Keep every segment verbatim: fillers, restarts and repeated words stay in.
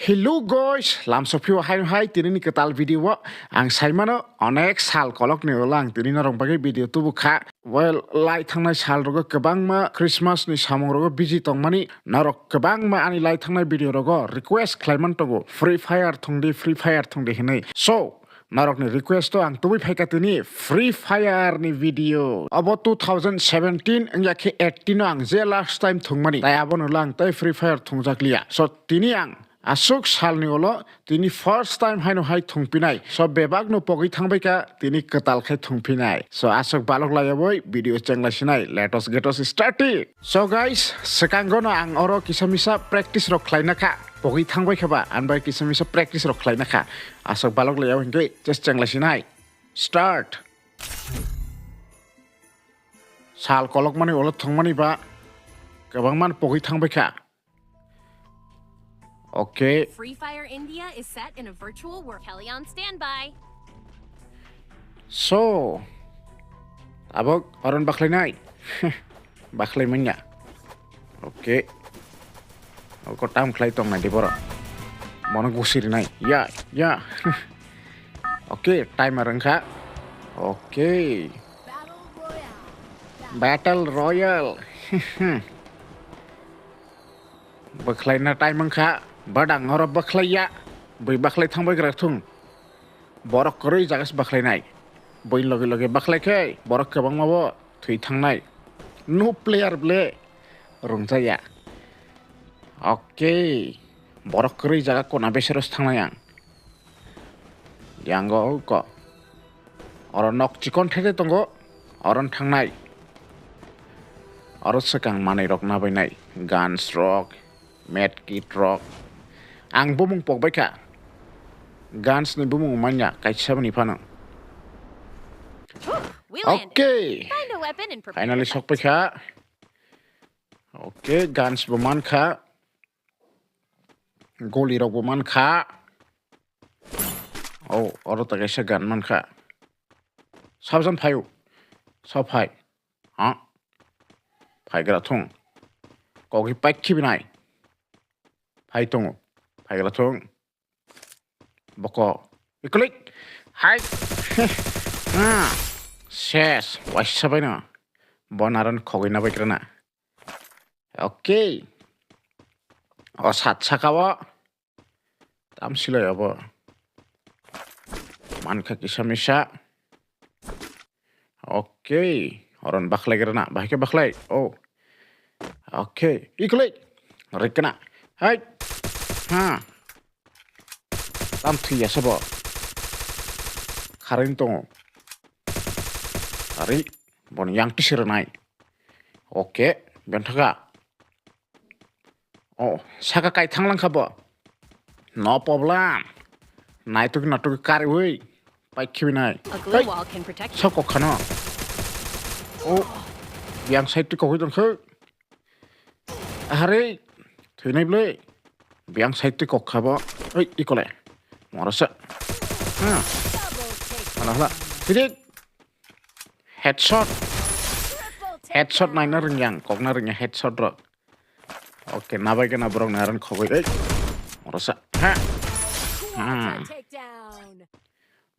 Hello guys, lamsok phio hai hai tini ni kwtal video o ang saimano onek sal kolok ni ulo ang tini norok bagwi video tubu kha. Well, lai thangnai sal rogo kwbangma Christmas ni samung rogo busy tongmani norok kwbangma ani lai thangnai video rogo request khlaiman tongo, "Free Fire thungdi, Free Fire thungdi," hinwi. So, norokni request o ang tubui phaikha tini Free Fire ni video. Obo two thousand seventeen wngya khe eighteen o ang je last time thwngmani. Tai abono lang tai Free Fire thwngjak liya. So tini ang aswk salni ulo tini first time haino hai thwngpinai. So bebakno pogwi thangbaikha tini kwtal khai thwngphinai. So aswk balok laiyawi video chenglasinai. Let us get us started. So guys, swkangono ang oro kisa misa practice rok khlaina kha. Pogwi thangbai kha ba, ang bai kisa misa practice rok khlaina kha. Aswk balok laiya hwnkhe just chenglasinai. Start. Sal kolokmani ulo thwngmani ba kwbangma pogwi thangbai kha. Okay. Free Fire India is set in a virtual world. Kelly on standby. So, tabok oron bakhlainai. Bakhlai manya. Okay. Oko tam khlai tong nai di borok. Mono gusi rinai. Ya, ya. Okay, timer wngkha. Okay. Battle Royale. Bakhlaina time wngkha. Badang oro bakhlaiya. Bui bakhlai thangbai gra thung. Borok kwrwi jaga se bakhlainai. Bui loge loge bakhlai khe borok kwbangma bo thwi thangnai. No player ble rwngjaya. Okay. Borok kwrwi jaga kona besero se thangnai ang. Yango ko. Oro nok chikon thede tongo. Oro thangnai. Oro swkang manwi rok nabainai. Guns rok. Medkit rok. Ang bumung pokbai kha. Guns ni bumung manya kaisa bini phano. We landed. Okay. Find a weapon and prepare. Finally to fight. Sokpai kha. Okay, guns bo man kha. Goli rok bo man kha. Oh, oro ta kaisa gun man kha. Sabjan phaio. Sa phai. Ha? Phaigra thung. Kogi paikhi binai. Phai tongo. Phaigra thung. Boko. Iklik. Hai. Ah. Ses. Waisa baino. Bonaran khogoi na baikrana. Okay. O sat saka o. Tam silai obo. Mankha kisa misa. Okay. Oron bakhlai gra na. Bahai khe bakhlai. Oh. Okay. Iklai. Rikna. Hai. Ha. Tam thwi ya sabo. Kharwi tongo. Ari. Bon yang tisir nai. Okay. Benthaka. Oh, saka kai thang lang kha bo. No problem. Naituk natuk kariwi. Pai khibi nai. A glue wall can protect you. Sok kok khano. Oh. Yang side tu kokoi tong khe. Ahare. Thwi nai ble. Yang side tu kok kha bo. Oi, ikole. Morasa. Ha. Hala hala. Hidik. Headshot. Headshot naina ringyang, kokna ringya headshot rok. Okay, nabai gana borok naran khogoi. Ei. Morasa. Ha. Ha.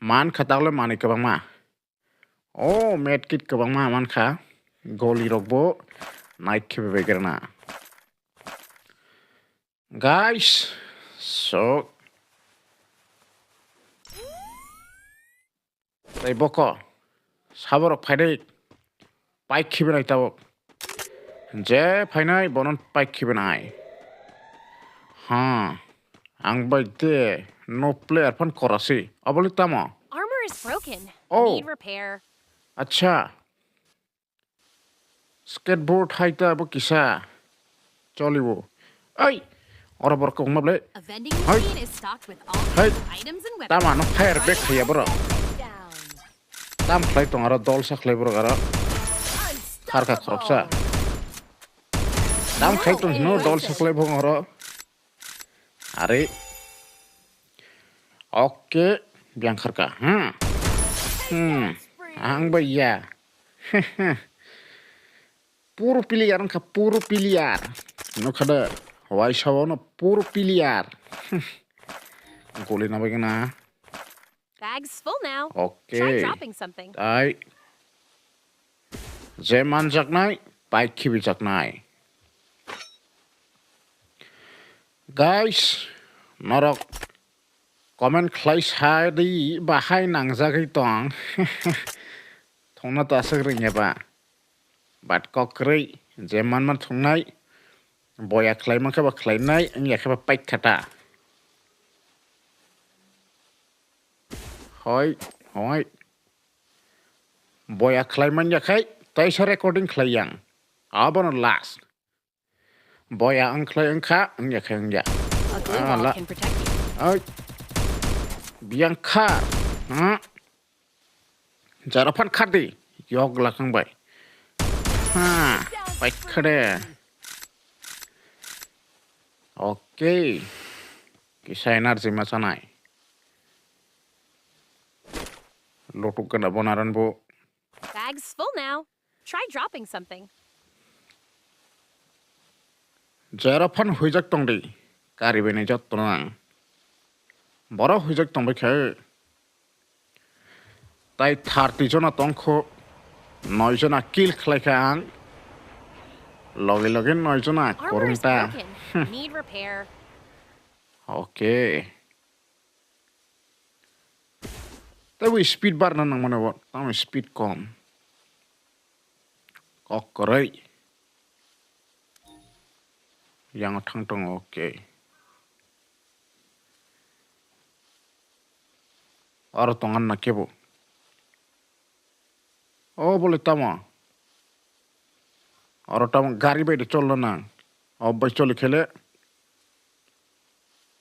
Man kha tagle manwi kwbangma. Oh, medkit kwbangma man kha. Goli rok bo nai khe bai gana. Guys, so Tei boko saborok phainai paik khibi nai tabuk. Je phainai bono paik khibi nai. Ha, ang bai de no player phan korasi. Aboli tamo? Armor is broken. Oh. Need repair. Acha. Skateboard hai ta bo kisa cholibo. Ai, oro borok kwbangma ble. A vending machine is stocked with all kinds of items and weapons. Tama no fire back khaya borok. Tam khlai tong aro dol sa khlai borok aro. Kharkha khoroksa. Tam khlai tong hino dol sa khlai borok aro. Are. Oke, biang kharkha. Hmm. Hmm. Ang bai ya. Puro player wngkha, puro player. Nukha de, waisa bono puro player. Guli na bagwi na. Bag's full now. Okay. Try dropping something. Tai. Je manjaknai, pai khibijaknai. Guys, norok comment khlai sa di, bahai nangjagwi tong. Thongna to aswk ringya ba. But kok kwrwi, je manma thungnai, boya khlai mankhe ba khlainai, wngya khe ba paikha ta. Hoi, hoi. Boya khlai manya khai, taisa recording khlai yang. Abono last. Boya ang khlai wngkha, wngya khai wngya. A glue wall can protect you. Oi. Biang kha. Ha? Jara phan khadi. Yok lakang bai. Ha. Pai khade. Okay. Kisa energy ma chanai. Lotuk kana bonaran bo. Bag's full now. Try dropping something. Jera phan huijak tong di. Kari bai nai jotto no ang. Boro huijak tong bai khe. Tai thirty jona tong kho. Noi jona kill khlai kha ang. Logi logi noi jona Armor is korung ta. Broken. Need repair. Okay. Tei bo speed bar na nang mano bo. Tamo speed kom. Kok koroi. Yang thang tong, okay. Aro tongan na kebo. O bole tamo. Aro tamo gari bai de chol na. O bai choli khele.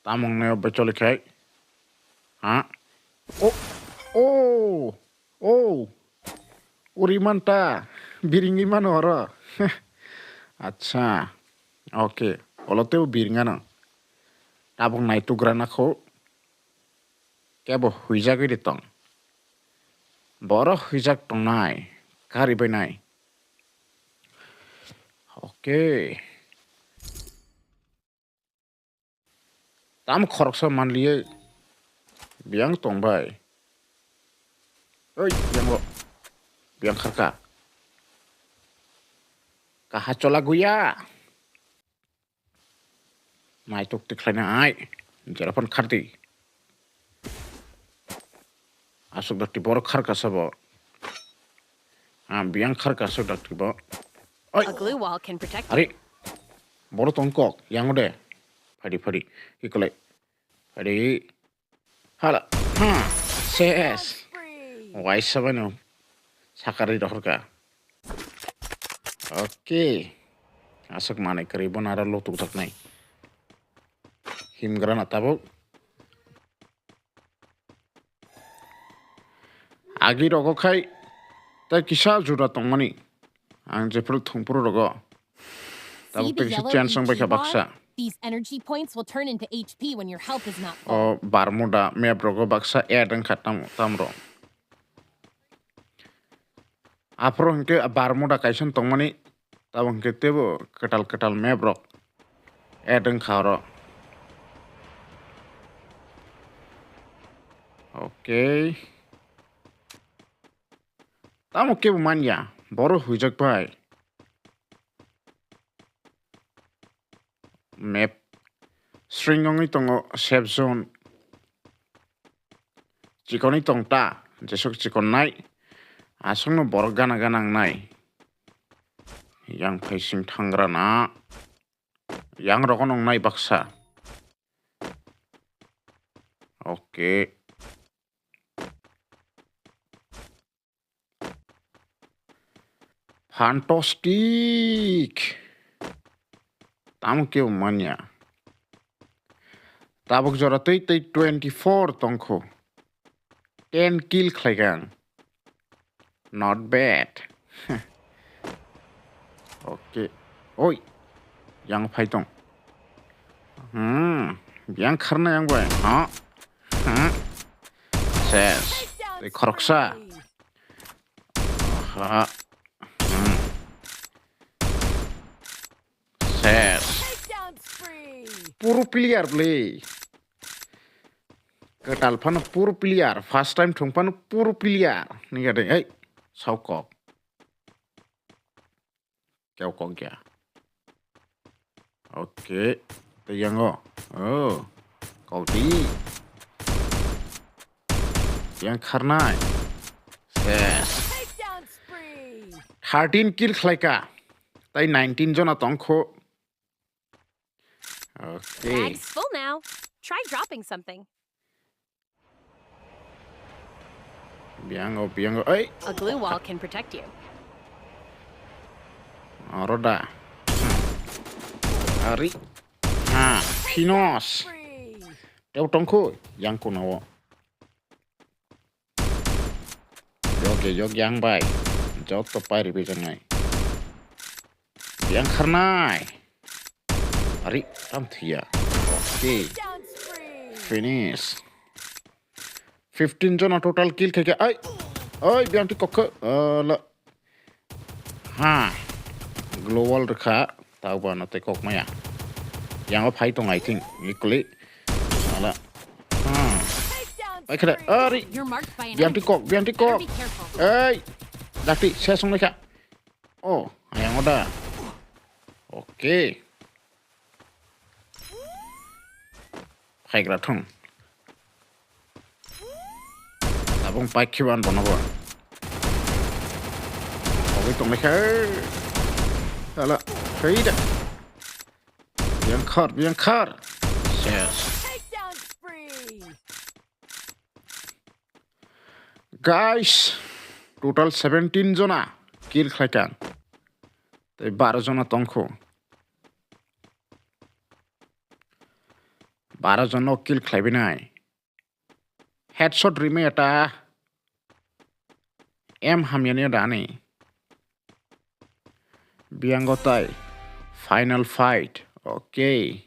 Tamung ne o bai choli khai. Ha? O, o, o. Uri manta. Biringi mano aro. Acha. Okay. Olo teo biringano. Tabuk nai tugra na kho. Kebo huijagwi de tong. Boro huijak tongnai. Kari bai nai. Okay. Tam khoroksa manliye. Biyang tongbai. Oi, biyango. Biyang kharka. Kaha chola guya. Naitok tikhlaina ai. Jera phan khardi. Aswk dakti boro kharka sabo. Ah, biyang kharka aswk dakti bo. Oi. A glue wall can protect Ari. Boro tong kok. Yango de. Phadi phadi. Ikolai. Phadi. Hala. Ha. Ses. Waisa bano. Sakari dohorka. Okay. Aswk manai kwrwi bono aro lutuk jaknai. Himgrana tabuk. Agi rogo khai tei kisa jura tongmani. Ang jephuru thungphuru rogo. Tabuk tei kisa chance wngbai kha baksa. These energy points will turn into H P when your health is not full. O Bermuda map rogo baksa add wngkha tam tamro. Aphuru hinkhe Bermuda kaisa tongmani. Tabuk hinkhe teibo kwtal kwtal map rok add wngkha oro. Okay. Tamo kebo manya, boro huijak bai. Map sring wngwi tongo safe zone. Chikonwi tong ta, jesuk chikon nai. Aswkno borok gana gana wngnai. Yang phaising thangrana. Yang rogo nongnai baksa. Okay. Fantastic. Tamo kebo manya. Tabuk jora tei tei twenty four tongkho. Ten kill khlaikha ang. Not bad. Okay. Oi. Yang phai tong. Hmm. Yang kharna yang bai. Ha. Ha. Ses. Tei khoroksa. Ha. Hmm. Ses. Puro player play. Kwtal phano pro player, first time thung phano pro player. Ni gade, hey, saukok. Keu kok ya. Oke. Tei yango. Oh. Kok di. Yang kharnai. Ses. Takedown spree. Thirteen kill khlaika. Tai nineteen jona tongkho. Okay. Bag's full now. Try dropping something. Biango, biango. Oi. A glue wall can protect you. Oro da. Ari. Ha, pinos. Teo tongkho yang kono. Yoke yok yang bai. Jok to pai ribi jangai. Yang kharnai. Ari tam thiya. Okay. Finish. Fifteen jona total kill khaikha. Ai. Oi, biang ti kokho. Ala. Ha. Global rwkha. Tauba no tei kok maya. Yang o phai tong, I think. Equally. Ala. Ha. Ai khare. Ari. You're marked by an Biang ti enemy. Kok, biang ti kok. Better be careful. Ei. Dakti, saya song lekha. Oh, yang o da. Okay. Phaigra thung. Tabung paikhiban bono bo. Ogi tong lekha. Ala, khaida. Biang khar, biang khar. Yes. Takedown spree. Guys, total seventeen jona kill khlaikha. Tei baro jona tongkho. Baro jono kill khlaibinai. Headshot rime eta. Em hamyani dani. Biango tai. Final fight. Okay.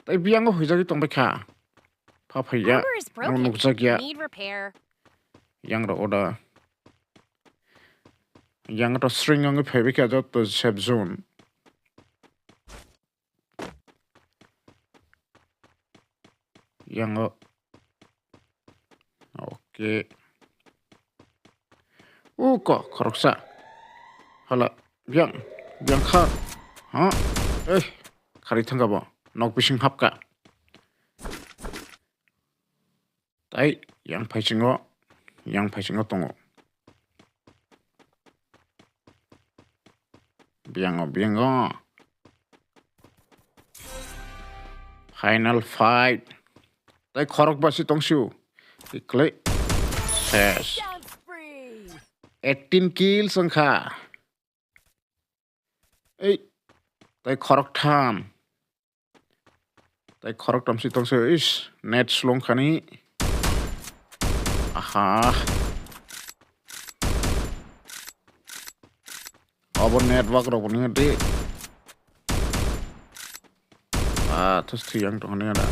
Tai biango huijagwi tongbaikha. Pha phaiya. Armor is broken. Nukjakya. Need repair. Yang ro oda. Yang to string ang phaibaikha joto safe zone. Yang o. Okay. Uko khoroksa. Hala, biang, biang kha. Ha? Eh, khari thangka bo. Nok bising hapka. Tai yang phaisingo, yang phaisingo tongo. Biango, biango. Final fight. Tai khorok basi tongsiu. Ikle. Ses. Eighteen kills wngkha. Ei. Tai khorok tham. Tai khorok tamsi tongse is net slong khani. Aha. Obo network rok ni di. Ah, thus thiyang tong ni ada.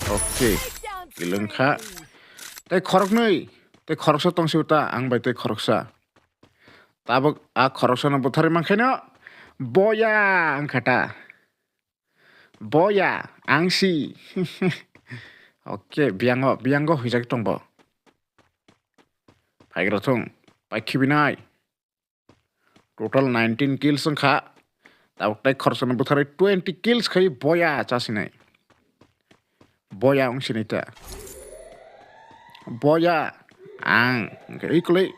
Okay. Kileng kha. Tai khorok nui. Tai khoroksa tongse uta ang bai tai khoroksa. Tabuk a khoroksa no buthari mankhaino boya wngkha ta. Boya, ang si. Okay, biango, biango huijak tongbo. Phaigra thung, pai khibinai. Total nineteen kills wngkha. Tabuk tai khoroksa no butharwi twenty kills khai boya chasinai. Boya wngsinai ta. Boya, ang, hwnkhe ikwlwi.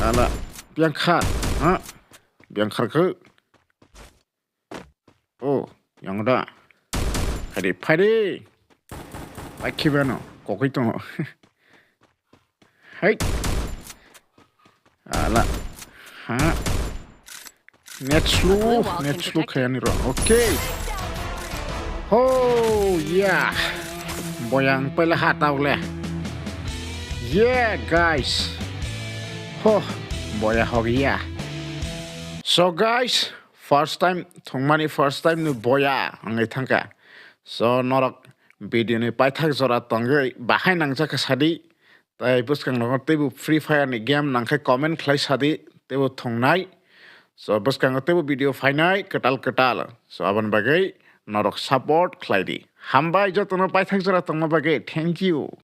Ala, biang kha, ha? Biang kharkhe. Oh, yang da. Phaidi, phaidi. Pai khibano, kokoi tongo. Hai. Ala. Ha. Net slow, net slow khayani ro. Okay. Oh, yeah. Boyang pela ha taule. Yeah, guys. Ho, boya ho gaya. So, guys, first time thwngmani first time ni boya wngwi thangkha. So norok video ni paithak jora tongwi bahai nangjakha sadi. Tai bwskang nogo teibo Free Fire ni game nangkhe comment khlai sadi teibo thwngnai. So bwskango teibo video phainai kwtal kwtal. So aboni bagwi norok support khlai di. Hambai jotono paithak jora tongma bagwi, thank you.